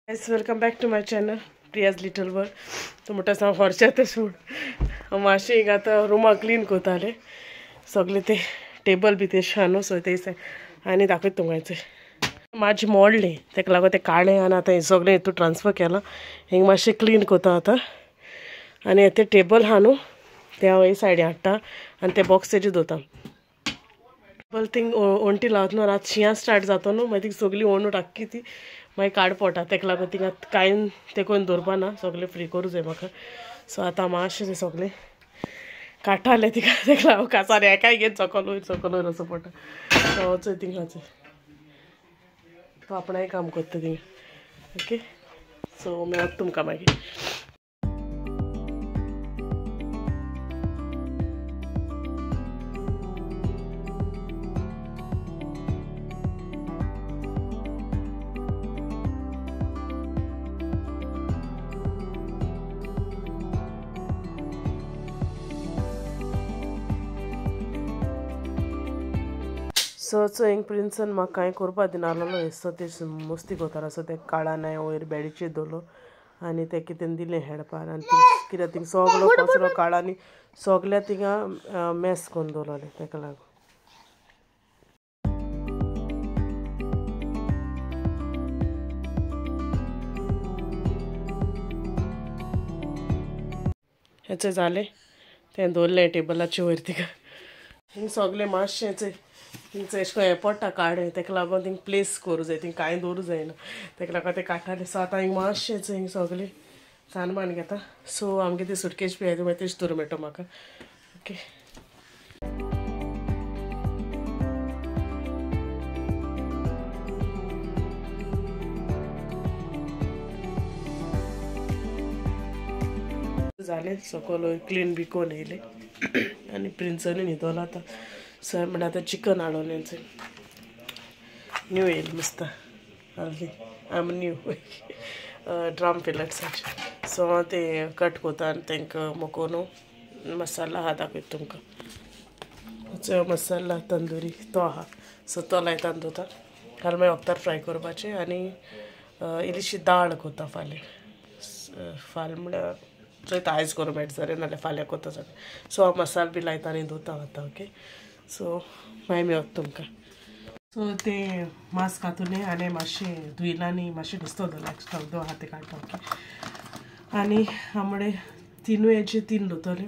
Guys, welcome back to my channel Priya's Little World. तो मोठा सांग हॉर्च्या ते सोड मातशें हिंगा आतां रुमां क्लीन करताले सगळे ते टेबल बी ते शानो सो ते आनी दाखयता तुमकां. मातशें मोडलें तेका लागून ते काडलें आनी आतां हें सगळें हितून ट्रान्सफर केलां. हिंगा मातशें क्लीन करता आतां आनी ते टेबल आहा न्हू ते हांव हे सायडीन हाडटा आनी ते बॉक्स तेजेर दवरता. टेबल थिंग ओंटी लावता न्हू रात शिंया स्टार्ट जाता न्हू मागीर ती सगळी ओंडूट आख्खी ती मागीर काड पडटा. तेका लागून थिंगा कांय तें करून दवरपा ना, सगळें फ्री करूं जाय म्हाका. सो आतां मातशें तें सगळें काडटालें तिका तेका लागून कासार एकाय घेवन सकल वयर सकल वयर असो पडटा. सो वचय थिंगाचें तो आपणाय काम करता थिंगा. ओके सो मेळत तुमकां मागीर. सो चोय हिंग प्रिंसन म्हाका कांय करपा दिनासलो. सो ते मस्ती करतालो. सो ते काळा वयर बेडीचेर दवरलो आनी ते कितें दिलें हेडपार आनी कित्याक थिंग सगलो कचरो काळ आनी सगल्या थिंगा मॅस करून दवरलें तेका लागून. हेचें जालें तें दवरलें टेबलाचे वयर तिका. हिंग सगलें मातशें थिंगचो एशें कोन्न हें पडटा काडे तेका लागून थिंग प्लेस करूं जाय, थिंग कांय दवरूं जायना तेका लागून तें काडटालें. सो आतां हिंग मातशें हिंग सगळें सानमान घेता. सो आमगे ती सुटकेज बी आहा मागीर तेच दवरूं मेळटा म्हाका. ओके जालें सकयल क्लीन बी कोन्न येयलें आनी प्रिंसनूय न्हिदोलो आतां. सो म्हणल्यार आतां चिकन हाडोलें न्यू येयलें मस्त आनी आम न्यू ड्राम फिलेट्साचें. सो हांव तें कट करता आनी तांकां म्हाका न्हू मसाला आहा दाखयता तुमकां. मसाला तंदुरी तो आहा. सो तो लायता आनी दवरता. काल मागीर वखदार फ्राय करपाचें आनी इल्लीशी दाळ करता फाल्यां. फाल्यां म्हळ्यार चोयता आयज करूं मेळटा जाल्यार नाल्यार फाल्यां करता सगळें. सो हांव मसाला बी लायता आनी दवरता आतां. ओके सो मागीर मेळत तुमकां. सो तें मांस कातुलें आनी मातशें धुयलां आनी मातशें नुस्तो दवरलां एक्स्ट्रा उदक आहा तें काडटा. ओके आनी आमडे तिनूय हेचे तीन दवरतले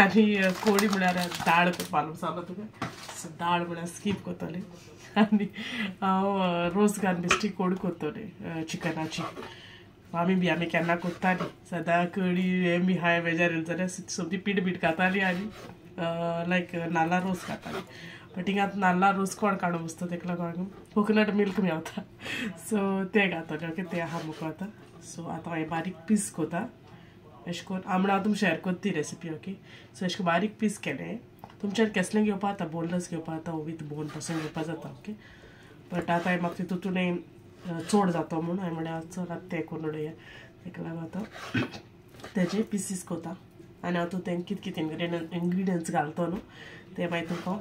आनी कोडी म्हळ्यार दाळ करपा मसालो तुका. सो दाळ म्हळ्यार स्कीप करतलें आनी हांव रोस घालून बेश्टी कोडी करतलें चिकनाची. आमी बी आमी केन्ना करतालीं सदां कडी हें बी हांवें वेजार येयलें जाल्यार सोमती पीठ बीठ खाताली आनी लायक नाल्ला रोस खाताली. बट हिंगा आतां नाल्ला रोस कोण काडून बसता तेका लागून कोकोनट मिल्क मेवता. सो तें घातलें. ओके तें आहा म्हाका आतां. सो आतां हांवें बारीक पीस करता एशें करून आमणां हांव तुमकां शेअर करता ती रेसिपी. ओके सो एशें करून बारीक पीस केलें. तुमच्यान केसलें घेवपा जाता, बोनलेस घेवपा जाता, विथ बोन पासून घेवपा जाता. ओके बट आतां हांवें म्हाका तितून चड जाता म्हूण हांवें म्हळ्यार चल आतां तें करून उडया. तेका लागून आतां तेजे पिसीस करता आनी हांव तूं तें कितें कितें इन्ग्रिडियंट्स घालता न्हू ते मागीर तुमकां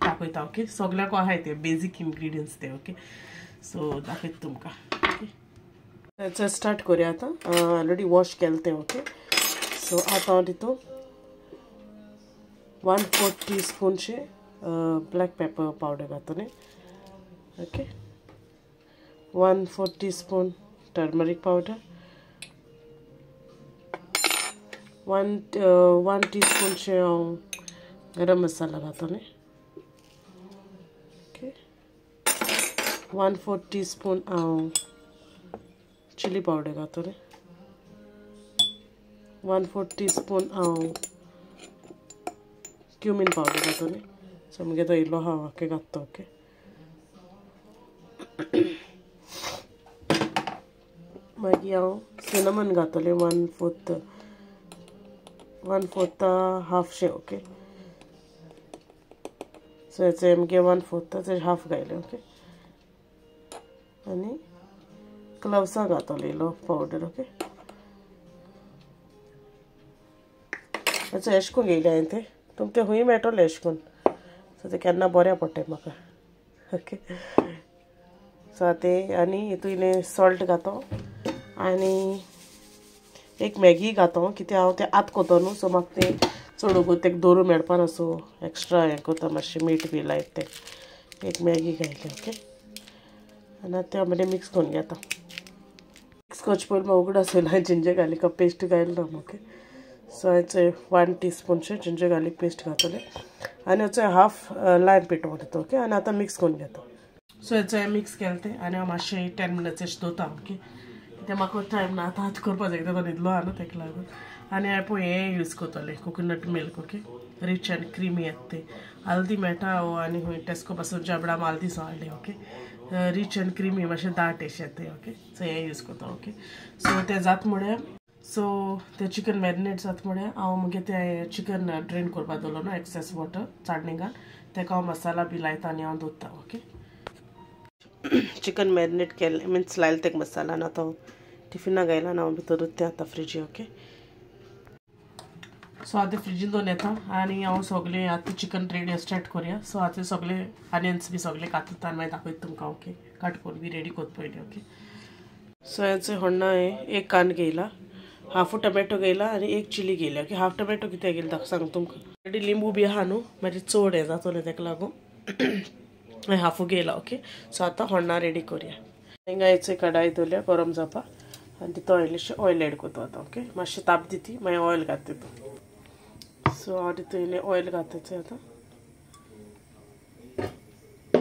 दाखयता. ओके सगळ्याक आहाय ते बेजीक इन्ग्रिडियंट्स ते. ओके सो दाखयता तुमकां. ओके स्टार्ट करुया आतां. ऑलरेडी वॉश केलें तें. ओके सो आतां हांव तितून 1/4 टीस्पूनशें ब्लॅक पेपर पावडर घातलें. Okay 1/4 teaspoon turmeric powder, 1 टीस्पूनशें हांव गरम मसाला घातलें. ओके 1/4 टीस्पून हांव चिली पावडर घातलें. 1/4 टीस्पून हांव क्युमीन पावडर घातलें. सो मुगे तो इल्लो हांव आख्खें घातता. ओके मागीर हांव सिनमन घातलें 1/4 1/4 हाफशें. ओके सो हेचे मुगे 1/4 हाफ घायलें. ओके आनी क्लव्सां घातलें इल्लो पावडर. ओके हेचो एशें करून घेयलें हांवें तें तुमकां तें खूंय मेळटलें एशें करून. सो तें केन्ना बऱ्या पडटा म्हाका. ओके सो आतां आनी हितून इल्लें सॉल्ट घातो. आनी एक मॅगी घातो कित्याक हांव तें आत कोतो न्हू, सो म्हाका तें चड उगो तेका दवरूं मेळपा ना, सो एक्स्ट्रा हें कोता मातशें मीठ बी लायत तें एक मॅगी घायलें ओके. आनी आतां तें बरें मिक्स करून घेता. मिक्स करचे पयलीं म्हाका उगडास येयलो हांवें जिंजर गार्लिका पेस्ट घायलें ना ओके. सो हांवें 1 टीस्पूनशें जिंजर गार्लिक पेस्ट घातलें आनी हेचो हाफ लायम पेटोवन दिता ओके. आनी आतां मिक्स करून घेता. सो हेचो मिक्स केलें तें आनी हांव मातशें 10 मिनट्स अशें दवरता ओके. कित्याक म्हाका टायम ना आतां आतां करपा जाय, कित्याक तो न्हिदलो आहा न्हू तेका लागून. आनी हांवें पळय हें यूज करतलें coconut milk okay, rich and creamy येता तें. हल्दी मेळटा आनी खंय टेस्को पासून जबडा हल्दी सो हाडली ओके, रिच एंड क्रिमी मातशें दाट अशें येता ओके. सो हें यूज करता ओके. सो तें जाता म्हळ्यार सो तें चिकन मॅरिनेट जाता म्हळ्यार हांव मागीर तें चिकन ड्रेन करपा दवरलो न्हू एक्सेस वॉटर चाडणींगान, तेका हांव मसाला बी लायता आनी हांव दवरता ओके. चिकन मॅरिनेट केलें मिन्स लायलें तेका मसाला आनी आतां टिफिना घायला आनी हांव भितर तें आतां फ्रिजी ओके. सो आतां फ्रिजीन दवरून येता आनी हांव सगळें आतां चिकन रेडी स्टार्ट करुया. सो आतां सगळे आनियन्स बी सगळे कातता आनी मागीर दाखयता तुमकां ओके, कट करून बी रेडी करता पयलीं ओके. सो हेचो होण्णा एक कान घेयला, हाफू टोमॅटो घेयला आनी एक चिली घेयला ओके. हाफ टोमॅटो कित्याक घेयला सांग तुमकां, ऑलरेडी लिंबू बी आहा न्हू मागीर चड हें जातलें तेका लागून हांवें हाफू घेयला ओके. सो आतां होण्णा रेडी करुया. हिंगा हेचो कडाय दवरल्या गरम जावपाक आनी तितून इल्लेशें ऑयल एड करता आतां ओके. मातशें ताप दिती मागीर ऑयल घात तितून. सो हांव तितून इल्लें ऑयल घातचें आतां,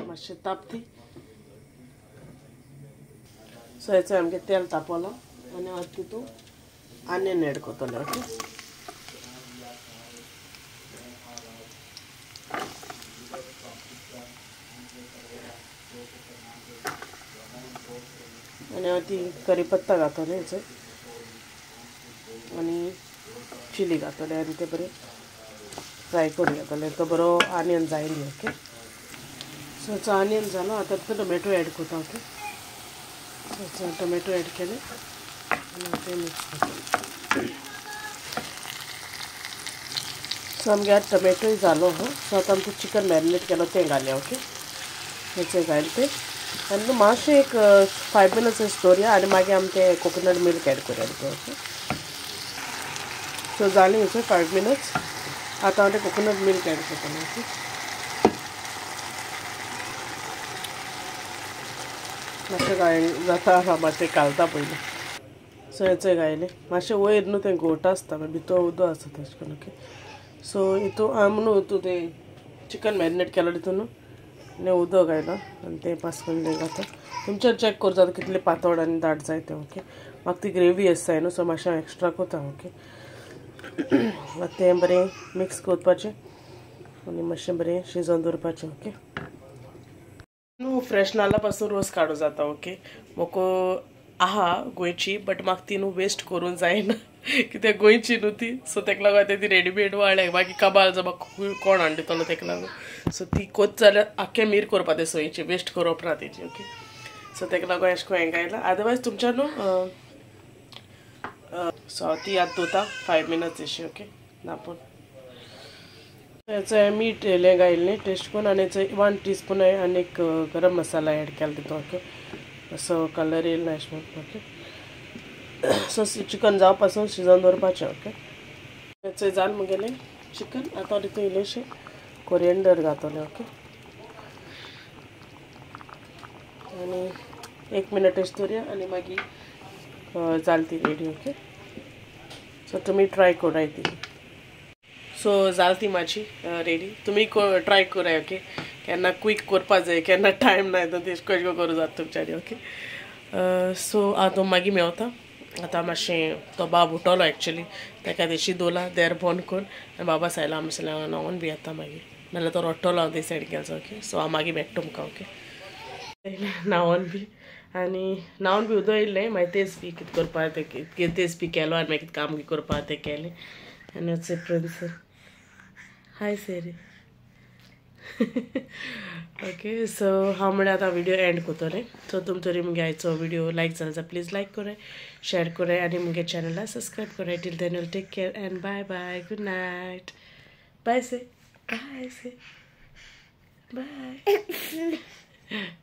मातशें तापती. सो हेचो आमगें तेल तापलो आनी हांव तितून आनियन एड करतलें ओके. आनी हांव ती करी पत्ता घातलें हेचो आनी चिली घातलें आनी तें बरें फ्राय करून घेतलें, तो बरो आनियन जायना ओके. सो हेचो आनियन जालो आतां तितून टोमॅटो एड करता ओके. सो टोमॅटो एड केलें आनी तें मिक्स करतलें. सो आमगे आतां टोमॅटोय जालो हो. सो आतां आमचें चिकन मॅरिनेट केलो तें घालें ओके. हेचें घायलें तें आनी मातशें एक 5 मिनट्स दवरया आनी मागीर आमी तें कोकोनट मिल्क एड करुया तितून ओके. सो जालें हेचें 5 मिनट्स, आतां हांव तें कोकोनट मिल्क एड करतलें ओके. मातशें घाय जाता आहा मातशें घालता पयलीं. सो हेचें घायलें मातशें वयर न्हू तें घोट आसता मागीर भितर उदक आसता तशें करून ओके. सो हितून आमी न्हू तूं तें चिकन मॅरिनेट केलो तितून न्हू आनी उदक घायलां आनी तें पास करून तें घाता. तुमचेर चॅक करूं जाता कितलें पातळ आनी दाट जाय तें ओके. म्हाका ती ग्रेवी आसता न्हू, सो मातशें हांव एक्स्ट्रा करता ओके. आतां तें बरें मिक्स करपाचें आनी मातशें बरें शिजोवन दवरपाचें ओके. न्हू फ्रेश नाल्ला पासून रोस काडूं जाता ओके. म्हाका आहा गोंयची बट म्हाका ती न्हू वेस्ट करूंक जायना कित्याक गोंयची न्हू ती, सो तेका लागून आतां ती रेडीमेड वाळ्ळे मागीर काबाल जावं म्हाका कोण हाडून दितलो तेका लागून. सो ती कोत जाल्यार आख्खें मीर करपा तें सोयीची, वेस्ट करप ना तेजी ओके. सो तेका लागून अशें करून हें घायलां, अदरवायज तुमच्या न्हू. सो हांव ती आतां दवरता 5 मिनट्स अशी ओके. नापून हेचो मीठ इल्लें घायलें टेस्ट करून आनी हेचो 1 टीस्पून आनी एक गरम मसाला एड केला तितून ओके. असो कलर येयला अशें म्हणून ओके. सो चिकन जावं पासून शिजोवन दवरपाचें ओके. हेचें जालें म्हगेलें चिकन, आतां तितून इल्लेशें कोरियंडर घातलें ओके. आनी 1 मिनट अशें दवरया आनी मागीर जाली ती रेडी ओके. सो तुमी ट्राय कराय ती. सो जाली ती म्हाजी रेडी, तुमी ट्राय कराय ओके. केन्ना क्वीक करपा जाय, केन्ना टायम ना येता तेश कशें करूं जाता तुमच्यांनी ओके. सो आतां मागीर मेवता. आतां मातशें तो बाब उठलो एक्चुली, ताका तेशी दवरला देर बंद करून आनी बाबा सायला आमी सगळ्यांक न्हांवन बी येता मागीर, नाल्यार तो रडटलो हांव ते सायडीन गेलो ओके. सो हांव मागीर मेळटा तुमकां ओके. न्हांवन बी आनी न्हांवन बी उदक येयलें मागीर तेच बी कितें करपा तें तेच बी केलो आनी मागीर कितें काम बी करपा तें केलें. आनी प्रिन्स हाय सेरी ओके. सो हांव म्हळ्यार आतां व्हिडियो एंड करतलें. सो तुमचो मुगे आयचो व्हिडियो लायक जालो जाल्यार प्लीज लायक कराय, शेअर कराय आनी मुगे चॅनलाक सबस्क्रायब कराय. Till then will take care and bye bye, good night, bye say bye say bye.